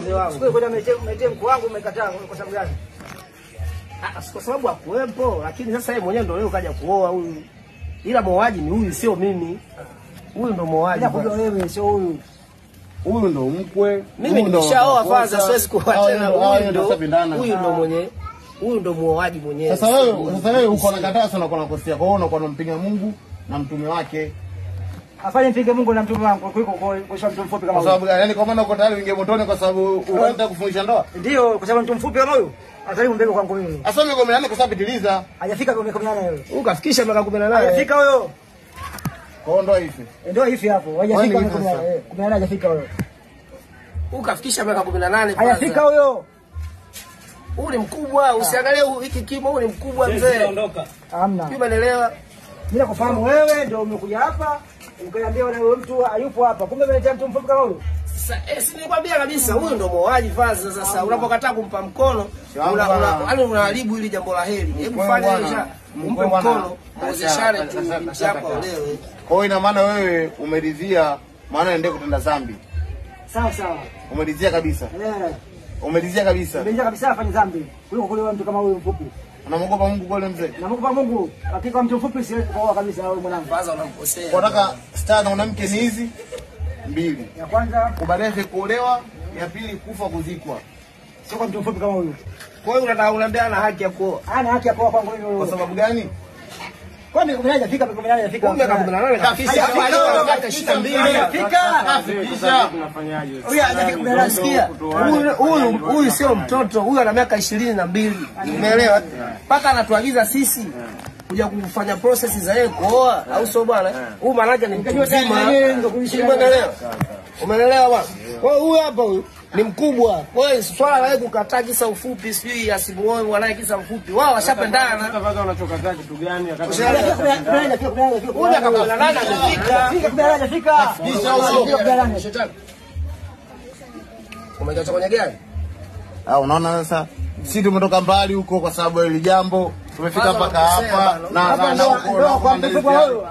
Mzee wangu. Siku kwenda mete mkuu wangu umekataa kwa sababu gani? Ah, kwa sababu hakuwepo, lakini sasa yeye mwenyewe ndio leo kaja kuoa huyu. Ila muoaji ni huyu, sio mimi. Huyu ndo muoaji. Bila wewe sio huyu. Huyu ndo mkwe. Mimi nimeshaoa kwanza, siwezi kuoa tena. Huyu ndo mwenye. Huyu ndo muoaji mwenyewe. Sasa wewe uko unakataa sana, uko unakosea. Kwa hiyo unakuwa unampiga Mungu na mtume wake. Afanye mpige Mungu na mtume wangu kuliko kwa mtu mfupi kama huyu. Kwa sababu yani kwa maana uko tayari uingie motoni kwa sababu unataka kufungisha ndoa? Ndio, kwa sababu mtu mfupi kama huyu ataribu mbele kwangu mimi. Sasa mimi 18 kwa sababu pitiliza. Hajafika kwa 18 huyo. Huyu kafikisha miaka 18. Hajafika huyo. Kwa ndoa ifi. Ndio ifi hapo. Hajafika 18. 18 hajafika huyo. Huyu kafikisha miaka 18. Hajafika huyo. Huyu ni mkubwa, usiangalie hiki kimo, huyu ni mkubwa mzee. Hamna. Umeelewa? Mimi nakufahamu wewe ndio umekuja hapa ukaniambia wewe mtu hayupo hapa. Kumbe umeletea mtu mfupi kama huyu. Sasa si nilikwambia kabisa huyu ndio muoaji faza. Sasa unapokataa kumpa mkono yaani unaharibu hili jambo la heri. Hebu fanya hiyo, umpe mkono, muozeshane tu binti yako olewe. Kwa hiyo ina maana wewe umeridhia, maana endelee kutenda dhambi. Sawa sawa. Umeridhia kabisa. Umeridhia kabisa. Umeridhia kabisa afanye dhambi kuliko kulewa mtu kama huyu mfupi. Unamwogopa Mungu kweli mzee? Namwogopa Mungu. Hakika mtu mfupi siwezi kuoa kabisa wewe mwanangu. Kwanza unamkosea. Unataka star na mwanamke ni hizi mbili. Ya kwanza kubalehe kuolewa, ya pili kufa kuzikwa. Sio kwa mtu mfupi kama huyu. Kwa hiyo unataka unaniambia ana haki ya kuoa? Ana haki ya kuoa kwangu mimi. Kwa sababu gani? Kwa nini 18 hajafika? 18 hajafika. Kumbe kama 18 kafikisha. Hajafika. Fika. Tunafanyaje? Huyu hajafika 18 sikia. Huyu sio mtoto, huyu ana miaka 22. Umeelewa? Mpaka anatuagiza sisi kuja kufanya process za yeye kuoa, au sio bwana? Huyu maana ni mtu mzima. Umeelewa? Umeelewa bwana? Kwa hiyo huyu hapa huyu ni mkubwa. Kwa hiyo swala la yeye kukataa kisa ufupi, sijui asimuoe mwanae kisa mfupi. Wao washapendana. Sasa kwanza unachokataa kitu gani wakati huyu akakulana amefika. Hajafika. Shetani. Umetoka kwenye gari? Ah, unaona sasa sisi tumetoka mbali huko kwa sababu ya hili jambo. Tumefika mpaka hapa na ndoa kwa mtu mfupi huyo.